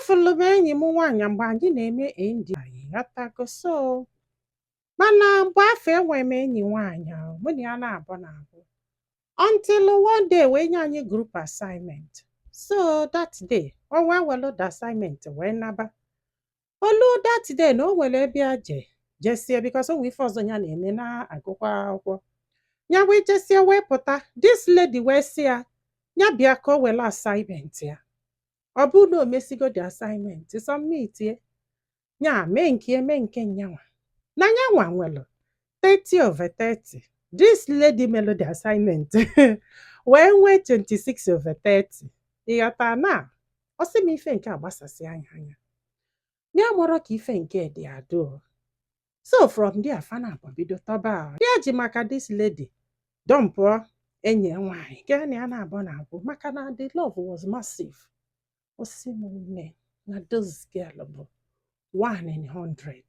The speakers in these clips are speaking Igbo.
Afụlụ m enyi m nwaanyị mgbe anyị na-eme ND, ghọtago? So mana mgbe afọ enwe m enyi nwaanyị ahụ, mụ na ya na-abụ na-abụ until one day wee nye anyị group assignment. So that day o wee welu the assignment wee naba olu. That day na o nwere ebe ya je jesie, because o nwere ife ọzọ ya na-eme, na-agụkwa akwụkwọ ya. Wee jesie wee pụta, this lady wee sị ya ya bịa ka o were assignment ya. Ọ bụrụ na o mesigo the assignment, submit ye, ya mee nke mee nke nyanwa na nyanwa nwere 30 over 30. This lady melu the assignment wee nwee 26 over 30, ịghọta? Na ọ sị m ife nke a gbasasị anya anya ya mụrụ ka ife nke dị adụ. So from there fana abụọ bido tọba. Ya ji maka this lady dumpụọ enyi ya nwaanyị gaa na ya na-abụ na-abụ, maka na the love was massive. Ọ sị m nne, na this girl bụ one in hundred.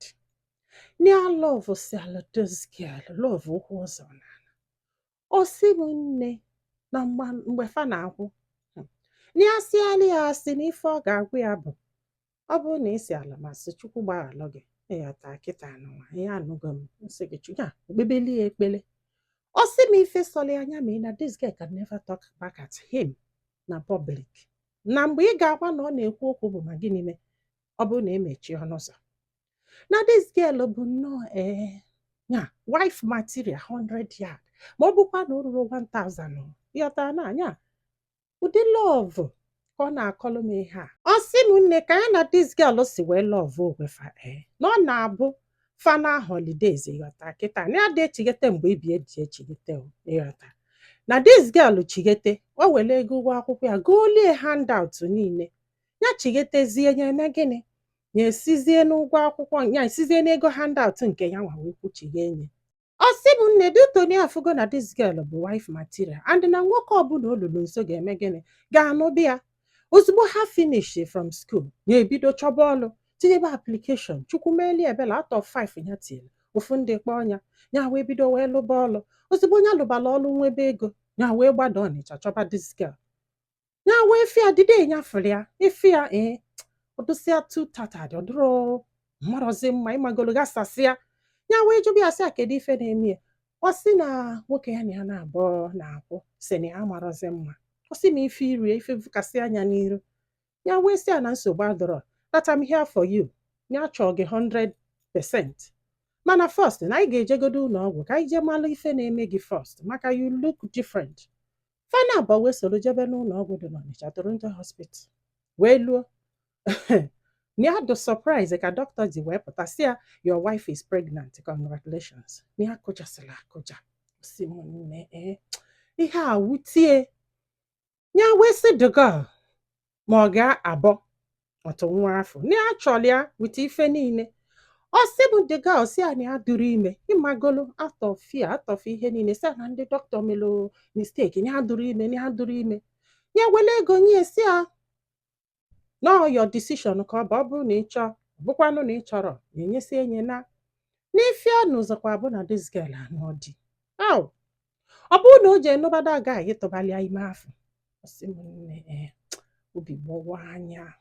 Ya love sialụ this girl, love ụkwụ ụzọ n'ala. Ọ sị m nne, na mgbe fa na-akwụ, na ya sịalị ya asị na ife ọ ga-agwa ya bụ, ọ bụrụ na ị si ala masị Chukwu gbaghalụ gị, ịghọta? Kịta anụnwa ihe anụgo m nsị gị Chukwu ya okpebeli ya ekpele. Ọ sị m ife sọlị anya mee na this girl can never talk back at him na public, na mgbe ị ga-agwa na ọ na-ekwu okwu bụ ma gịnị mee, ọ bụrụ na emechie ọnụ ụzọ, na this girl bụ nnọọ ee ya wife material 100 yard, ma ọ bụkwa na o ruru 1000, ịghọta? Na anya ụdị love ka ọ na-akọlụ m ihe a. Ọ sị m nne, ka ya na this girl si wee love onwe fa, ee, na ọ na-abụ fana holidays, ịghọta kịta, na ya dị echighete mgbe ibie ji echighete o, ịghọta, na this girl chighete, o were ego ụgwọ akwụkwọ ya golie handout niile ya, chighetezie ya, eme gịnị, ya esizie n'ụgwọ akwụkwọ ya, esizie n'ego handout nke ya nwa wee kwuchighe enyi. Ọ sị m nne, dutoni afụgo na this girl bụ wife material, and na nwoke ọbụla o lulu nso ga-eme gịnị, ga-anụ bịa. Ozugbo ha finish from school, ya ebido chọba ọlụ, tinyebe application. Chukwu meeli ebela, out of five ya tinyere, ofu ndị kpọọ ya, ya wee bido wee lụba ọlụ. Ozugbo ya lụbala ọlụ, nwebe ego, ya wee gbada Ọnịcha chọba this girl. Ya wee fịa dide ya, fụrụ ya ife ya, ee, ọdụsịa too tattered, ọdụrụ mmarọzi mma, ịmagolo gasasịa. Ya wee jụba ya sị ya kedu ife na-eme ya. Ọ sị na nwoke ya na ya na-abụọ na-akwụ sị na ya amarọzi mma. Ọ sị ma ife irie ife vụkasị anya n'iru ya. Wee sị ya na nsogbu adọrọ, that I'm here for you, ya chọọ gị 100%, mana first na anyị ga-ejegodo ụlọ ọgwụ ka anyị jee malụ ife na-eme gị first, maka you look different. Fana abụọ wee soro jebe n'ụlọ ọgwụ dị n'Ọnịcha, Toronto Hospital. Wee luo, na ya dị surprise ka dọkịta ji wee pụta sị ya, "Your wife is pregnant, congratulations." Na ya kụjasịrị akụja. Si m nne, ee, ihe a wutie ya. Wee sị the girl ma ọ ga-abọ ọtụ nwa afọ, na ya chọrọ ya with ife niile. Ọ sị bụ the girl si ya na ya dụrụ ime, ịmagolo, out of fear, out of ihe niile, sị ya na ndị dọkịta melụ mistake, na ya dụrụ ime, na ya dụrụ ime. Ya wele ego nye, si ya no, your decision ka ọ bụ, ọ bụrụ na ị chọọ, bụkwanụ na ị chọrọ, na enyesi enye na n'ife n'ụzọkwa bụ na this girl anọ di. Aw, ọ bụrụ na o ji enubada guy tụbalịa ime afọ. Ọ sị m nne, ee, obi gbọwa anya,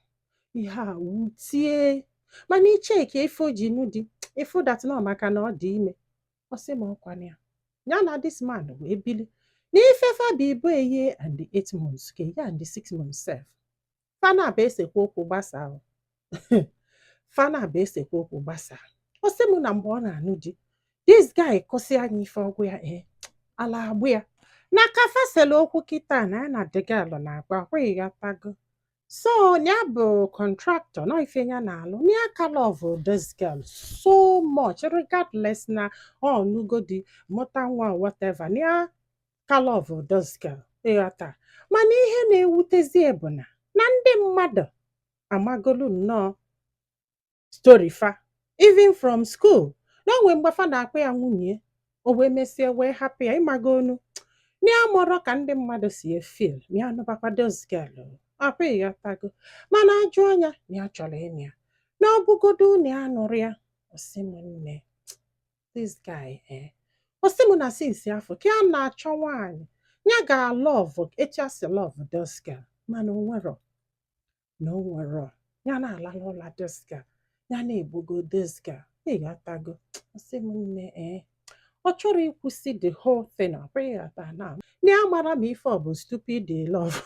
ihe a wutie. Mana icheki ife o ji nụ di, ifu that na maka na ọ dị ime. Ọ sị m ọkwana ya, ya na this man wee bili n'ife fa bụ ibu a year and 8 months, ka a year and 6 months sef. Fana bụ esekwa okwu gbasaa o. Fana bụ esekwa okwu gbasaa. Ọ sị m na mgbe ọ na-anụ di, this guy kụsị anya ife ọgwụ ya, ee, ala agbụ ya na ka fasela okwu kịta na ya na the girl na-agba akwa, ịghọtago? So ya bụ contractor na ife ya na-alụ, na ya ka love this girl so much, regardless na ọ nugo di, mụta nwa, whatever, na ya ka love this girl, ịghọta? Mana ihe na-ewutezi bụ na ndị mmadụ amagolu nnọọ story fa, even from school, na o nwee mgbe fa na-akpọ ya nwunye, o wee mesie wee hapụ ya, ịmagonu, na ya mụrọ ka ndị mmadụ si efeel na ya anụbakwa this girl akwa, ịghọtago? Mana ajụ anya na ya chọrọ ịnụ ya, na ọ bụgodu na ya nụrụ ya. Ọ sị m nne, this guy, eh, ọ sị m na since afọ ka ya na-achọ nwaanyị ya ga-alove etu a si love this girl, mana o nwero na o nwero. Ya na-alala ụla this girl, ya na-egbugo this girl. Ịghọtago? Sị m, nne, ee, ọ chọrọ ịkwụsị the whole thing. Ọ bụghị ghọta na ya mara ma ife ọ bụ stupid love.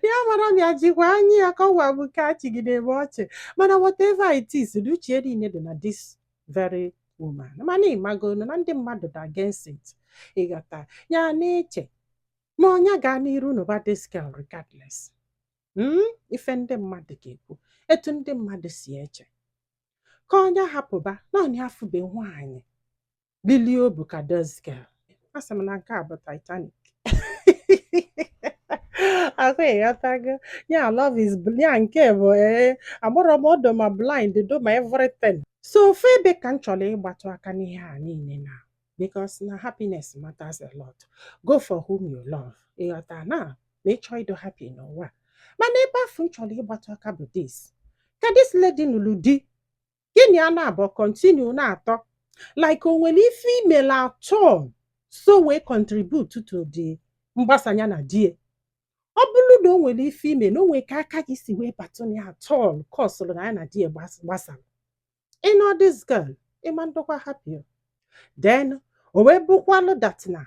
Ya mara ma ya jikwa anya ya ka ọ gwa m nke a chigide m ọchị. Mana whatever it is, na uche niile dị na this very woman. Mana ịmagonu na ndị mmadụ dị against it. Ịghọta? Ya na-eche ma ọnya gaa n'iru n'ụba this girl regardless. Ife ndị mmadụ ga-ekwu, etu ndị mmadụ si eche, ka ọnya hapụba naanị afụbe nwaanyị lilie obu ka this girl. Asị m na nke a bụ Titanic ahụ. Ịghọtago? Ya love is ya nke bụ, ee, agbọrọ m ọdụ ma blind do ma everything. So ofu ebe ka m chọrọ ịgbatụ aka n'ihe a niile na because na happiness matters a lot. Go for whom you love. Ịghọta na ma ị chọọ ịdụ happy n'ụwa. Mana ebe afọ m chọrọ ịgbatụ aka bụ this: ka this lady nụrụ di, gịnị a na-abụ continue na-atọ, like o nwere ife imere at all so wee contribute to the mgbasanya na die? Ọ bụrụ na o nwere ife ime na o nwere ka aka gị si wee batụ ya at all kọsụrụ na ya na di ya gbasara, ịnọ this girl, ịma ndokwa happy o. Then o wee bụkwalụ that na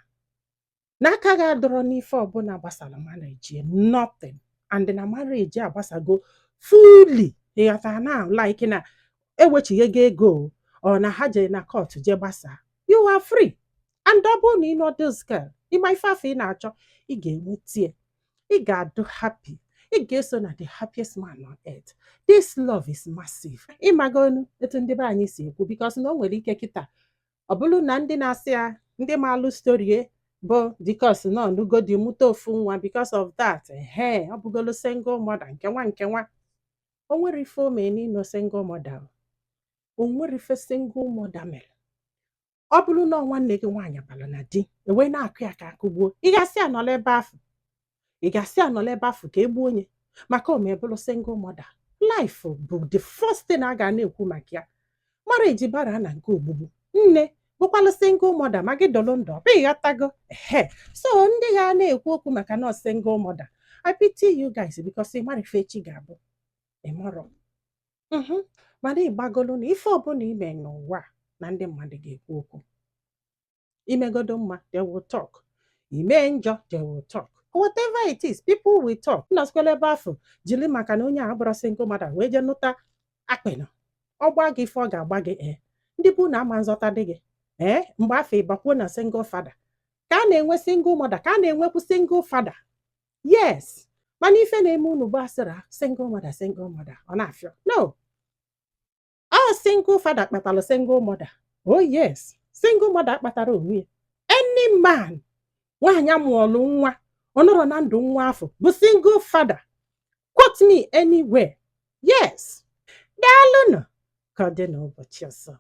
n'aka gị adọrọ n'ife ọbụla gbasara marriage, nothing, and na marriage agbasago fully. Ịghọtara na like na ewechighego ego o, ọ na ha jee na court jee gbasaa, you are free. And ọ bụrụ na ị nọ this girl, ịma ife afọ ị na-achọ, ị ga-enweta ya, ị ga-adụ happy, ị ga-eso na the happiest man on earth. This love is massive. Ịmagonu etu ndị be anyị si ekwu, because na o nwere ike kịta ọ bụrụ na ndị na-asị ya, ndị ma-alụ story bụ because na ọnụgodi mụta ofu nwa, because of that, ehe, ọ bụgolo single mother nke nwa nke nwa. O nwere ife o mee n'ịnọ single mother? O nwere ife single mother mere? Ọ bụrụ na ọ nwanne gị nwaanyị bara na di, ewee na-akụ ya ka akụgbuo, ị ga-asị anọla ebe afụ? Ị ga-asị anọla ebe afụ ka egbuo onye maka o mee bụrụ single mother? Life bụ the first thing a ga na-ekwu maka ya. Marriage bara na nke ogbugbu nne bụkwalụ single mother ma gị dọrọ ndụ, ọ bụ ịghọtago? Ehe, so ndị ga na-ekwu okwu maka nọ single mother, I pity you guys, because ị mara ife echi ga-abụ. Ị marọ. Mana ịgbagolu na ife ọbụla ime n'ụwa a, na ndị mmadụ ga-ekwu okwu. Imegodo mma, they will talk. Ime njọ, they will talk. Whatever it is, people will talk. Nọskwala ebe afọ jiri maka na onye a bụrụ single mother wee jee nụta akpịnụ, ọ gbaa gị ife ọ ga-agba gị. Ee, ndị bụ na ama nzọta dị gị. Ee, mgbe afọ ịbakwuo na single father, ka a na-enwe single mother, ka a na-enwekwu single father. Yes, mana ife na-eme unu bụ asịra single mother, single mother, ọ na-afịọ. No, ọ single father kpatara single mother. Oh yes, single mother kpatara onwe ya. Any man nwaanyị amụọlụ nwa, ọ nọrọ na ndụ nwa afọ, bụ single father. Quote me anywhere. Yes, daalụnụ. Ka ọ dị n'ụbọchị ọzọ.